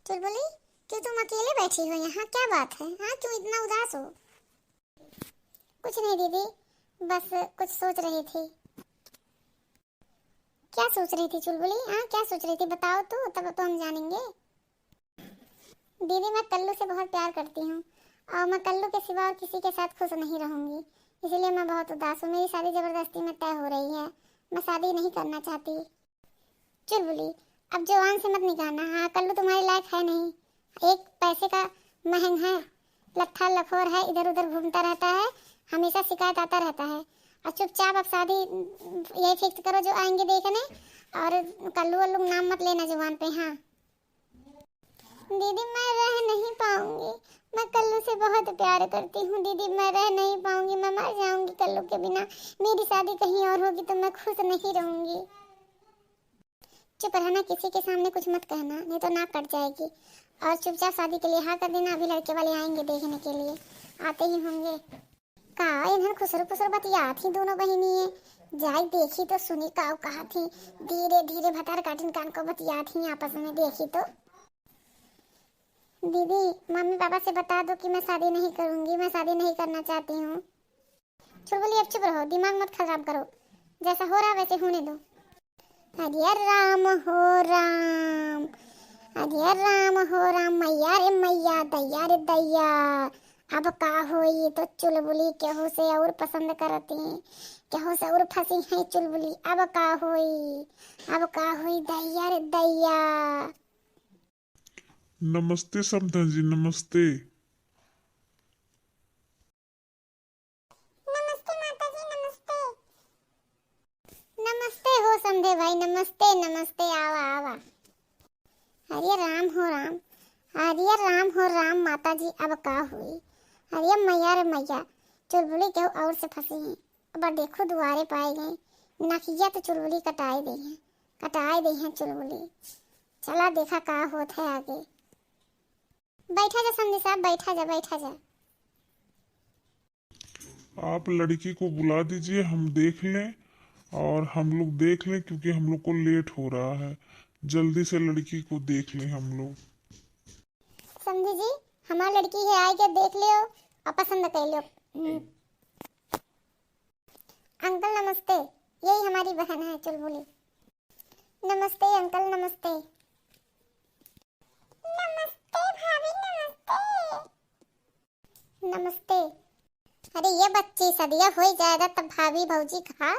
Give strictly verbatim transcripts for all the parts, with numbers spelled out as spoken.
चुलबुली, क्यों तुम अकेले बैठी हो यहाँ, क्या बात है? हाँ, क्यों इतना उदास हो? कुछ नहीं दीदी, बस कुछ सोच रही थी। क्या सोच रही थी चुलबुली? हाँ, क्या सोच रही थी, बताओ तो, तब तो हम जानेंगे। दीदी, मैं कल्लू से बहुत प्यार करती हूँ और मैं कल्लू के सिवा और किसी के साथ खुश नहीं रहूँगी, इसीलिए मैं बहुत उदास हूँ। मेरी शादी जबरदस्ती में तय हो रही है, मैं शादी नहीं करना चाहती। चुलबुली, अब जुबान से मत निकालना। हाँ, कल्लू तुम्हारे लायक है नहीं, एक पैसे का महंग है, लट्ठा लखोर है, इधर उधर घूमता रहता है, हमेशा शिकायत आता रहता है। और चुपचाप अब शादी यही फिक्स करो जो आएंगे देखने, और कल्लू वल्लू नाम मत लेना जुबान पे। हाँ दीदी, मैं रह नहीं पाऊंगी, मैं कल्लू से बहुत प्यार करती हूँ दीदी, मैं रह नहीं पाऊंगी, मैं मर जाऊंगी कल्लू के बिना। मेरी शादी कहीं और होगी तो मैं खुश नहीं रहूंगी। चुप रहना, किसी के सामने कुछ मत कहना, नहीं तो नाक कट जाएगी। और चुपचाप शादी के लिए हाँ कर देना, अभी लड़के वाले आएंगे देखने के लिए, आते ही होंगे। का इन्हन खुसर फुसर बतियात ही दोनों बहिनी है? जाई देखी तो सुनी का कहत ही। धीरे धीरे भतार काटिन कान को बतियात ही आपस में, देखी तो। दीदी, मम्मी पापा से बता दो कि मैं शादी नहीं करूंगी, मैं शादी नहीं करना चाहती हूँ। चुलबुली, अब चुप रहो, दिमाग मत खराब करो, जैसा हो रहा वैसे होने दो। अरे राम हो राम, अरे राम हो राम, मैया रे मैया, दैया रे दैया। अब का होई, तो चुलबुली केहू से और पसंद करती, केहू से और फंसी है चुलबुली। अब का होई, अब का होई, दैया रे दैया। नमस्ते समधन जी, नमस्ते। नमस्ते माता जी, नमस्ते। नमस्ते हो समधे भाई, नमस्ते, नमस्ते, आवा, आवा। अरे राम हो राम, अरे राम हो राम, माता जी अब का हुई? अरे मैया रे मैया, चुलबुली केहू और से फंसी है। अब देखो दुआरे पाए गए, नकिया तो चुलबुली कटाए दे हैं, कटाए दे हैं चुलबुली। चला देखा का होत है आगे। बैठा जा समधी साहब, बैठा जा, बैठा जा। आप लड़की को बुला दीजिए, हम देख लें और हम लोग देख लें, क्योंकि हम लोग को लेट हो रहा है। जल्दी से लड़की को देख लें हम लोग। समधी जी, हमार लड़की है, आइके देख लियो और पसंद कर लियो। हम्म। अंकल नमस्ते, यही हमारी बहन है चुलबुली। नमस्ते अंकल, नमस्ते। नमस्ते भाभी, नमस्ते। नमस्ते। अरे ये बच्ची, सदिया होई जाएगा तब भाभी भौजी कहा,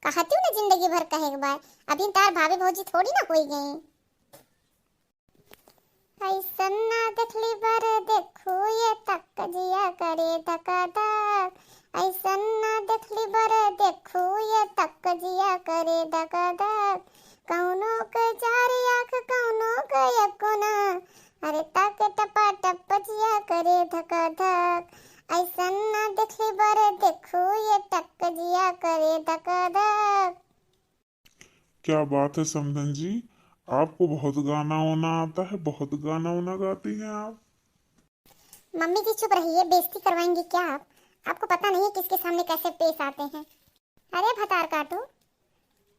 कहती हूँ ना जिंदगी भर कहे के बाद। अभी तार भाभी भौजी थोड़ी ना होई गई। ऐसन ना देखली बर देखू ये तक जिया करे धका धक। ऐसन ना देखली बर देखू ये तक जिया करे धका धक। कौनो के चार आँख कौनो के एको ना। अरे तक टपा टप जिया करे धका धक। ऐसन ना देखली बर देखू ये तक जिया करे धका धक। क्या बात है समधन जी, आपको बहुत गाना वाना आता है, बहुत गाना वाना गाती हैं आप। मम्मी जी चुप रहिए, बेइज्जती करवाएंगी क्या आप? आपको पता नहीं है किसके सामने कैसे पेश आते हैं। अरे भतार काटू,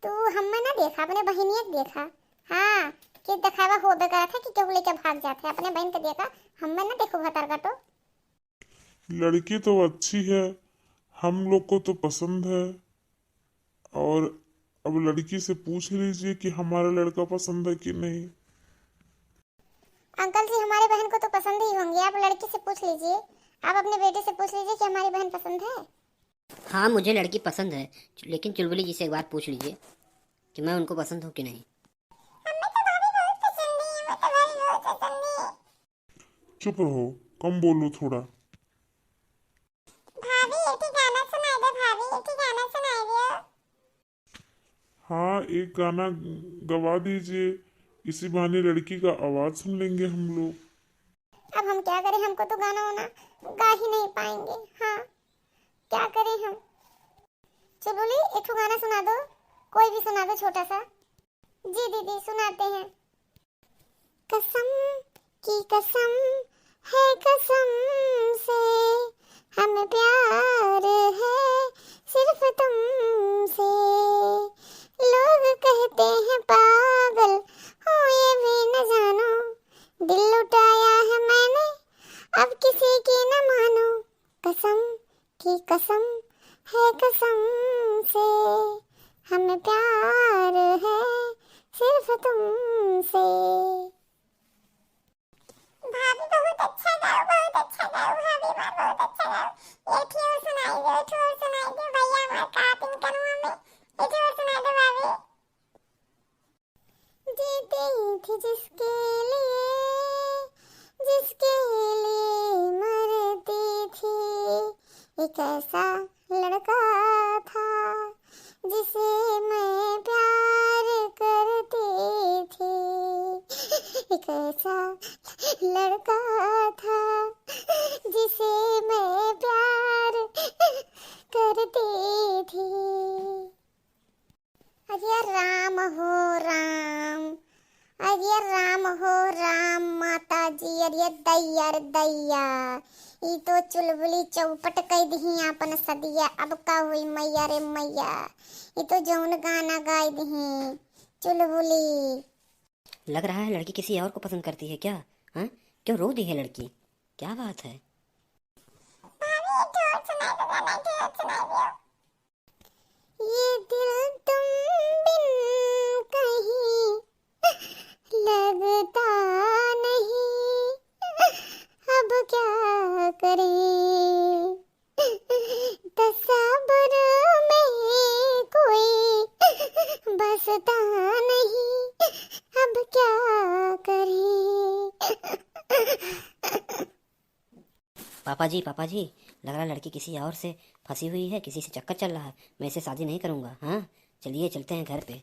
तू हमें ना देखा, अपने बहिनिया के देखा। हाँ, कि दिखावा होबे करा था कि केहू लेके भाग जाते हैं, अपने बहन के देखा, हमें ना देखो भतार काटू। लड़की तो अच्छी है, हम लोग को तो पसंद है। और अब लड़की से पूछ लीजिए कि हमारा लड़का पसंद है कि नहीं। अंकल जी, हमारे बहन को तो पसंद ही होंगे, आप लड़की से पूछ लीजिए, आप अपने बेटे से पूछ लीजिए कि हमारी बहन पसंद है। हाँ, मुझे लड़की पसंद है, लेकिन चुलबुली जी से एक बार पूछ लीजिए कि मैं उनको पसंद हूँ कि नहीं। हमें तो भाभी बहुत पसंद है, हमें तो भाभी बहुत पसंद है। चुप रहो, कम बोलो थोड़ा। भाभी, एक ही गाना सुनाई दे, भाभी, एक ही गाना सुनाई दे। हाँ, एक गाना गवा दीजिए, इसी बहाने लड़की का आवाज सुन लेंगे हम लोग। अब हम क्या करें, हमको तो गाना वाना गा ही नहीं पाएंगे। हाँ, क्या करें हम? चुलबुली, एक ठो गाना सुना दो, कोई भी सुना दो छोटा सा। जी दीदी, सुनाते हैं। कसम की कसम है कसम से, हमें प्यार है सिर्फ तुमसे। लोग कहते हैं पागल हूँ, ये भी न जानो, दिल कसम है कसम से, हमें प्यार है सिर्फ तुमसे। भाभी बहुत अच्छा गाओ, बहुत अच्छा गाओ भाभी हमार, बहुत अच्छा गाओ। एक ठो और सुनाई दो, एक ठो और सुनाई दो भैया हमार, का पिन कनुआ में, एक ठो और सुनाई दो भाभी। जीती थी जिसके लिए, जिसके लिए मरती थी, एक ऐसा लड़का था जिसे मैं प्यार करती थी, एक ऐसा लड़का था जिसे मैं प्यार करती थी। अरे राम हो राम, अरे राम हो राम, माता जी, अरे दैया रे दैया, ई तो चुलबुली चौपट कई दिही आपन सदिया। अब का हुई मैया रे मैया, ई तो जौन गाना गाई दिही चुलबुली। लग रहा है लड़की किसी और को पसंद करती है क्या? हाँ, क्यों रो दी है लड़की? क्या बात है? भाभी, एक ठो और सुनाई दो गाना, एक ठो और सुनाई दो। ये दिल तुम बिन कहीं लगता नहीं, अब क्या करें, तसब्बुर में कोई बसता नहीं, अब क्या करें। पापा जी, पापा जी, लग रहा लड़की किसी और से फंसी हुई है, किसी से चक्कर चल रहा है। मैं इससे शादी नहीं करूँगा। हाँ, चलिए चलते हैं घर पे।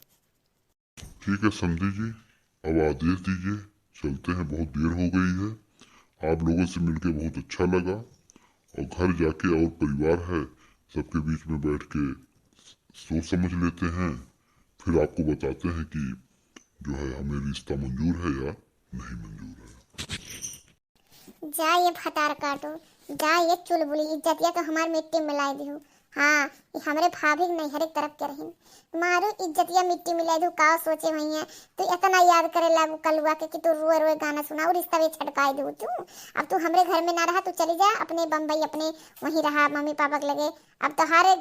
ठीक है समधी जी, अब आदेश दीजिए, चलते हैं, बहुत देर हो गई है। आप लोगों से मिलके बहुत अच्छा लगा और घर जाके और परिवार है, सबके बीच में बैठ के सोच समझ लेते हैं, फिर आपको बताते हैं कि जो है हमें रिश्ता मंजूर है या नहीं मंजूर है। जा ये भतार काटो, जा ये चुलबुली, इज्जतिया तो हमार मिट्टी मिलाई दिहू। हाँ, ई हमरे भाभी के नैहरे के तरफ के रहिन। मारू इज्जतिया मिट्टी मिलाई दिहू, का सोचे हुई है। तू इतना याद करे लागू कलुआ के कि तू रोए रोए गाना सुनाऊ, रिश्ता भी छटकाई दिहू तू। अब तू हमरे घर में ना रहा, तू चली जा अपने बम्बई, अपने वहीं रहा मम्मी पापा के लगे। अब तोहारे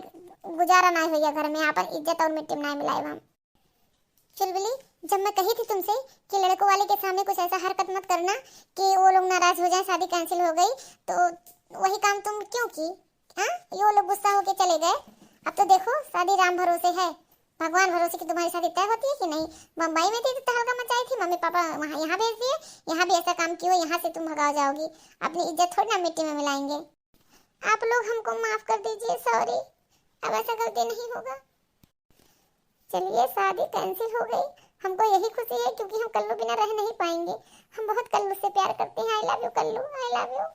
गुजारा ना होइया घर में, आपन इज्जत और मिट्टी में ना मिलाए हम। चुलबुली, जब मैं कही थी तुमसे कि लड़कों वाले के सामने कुछ ऐसा हरकत मत करना कि वो लोग नाराज हो जाए, शादी cancel हो गई, तो वही काम तुम क्यों की? हाँ, ये वो लोग गुस्सा होके चले गए। अब तो देखो, शादी राम भरोसे है, भगवान भरोसे कि तुम्हारी शादी तय होती है कि नहीं। बम्बई में थी तो तहलका मचाई थी, मम्मी पापा वहाँ, यहाँ भेज दिए, यहाँ भी ऐसा काम किया, यहाँ से तुम भगाओ जाओगी, अपनी इज्जत थोड़ी ना मिट्टी में मिलाएंगे। आप लोग हमको माफ कर दीजिए, sorry, अब ऐसा गलती नहीं होगा। चलिए, शादी cancel हो गई, हमको यही खुशी है क्योंकि हम कल्लू बिना रह नहीं पाएंगे। हम बहुत कल्लू से प्यार करते हैं। I love you कल्लू, I love you।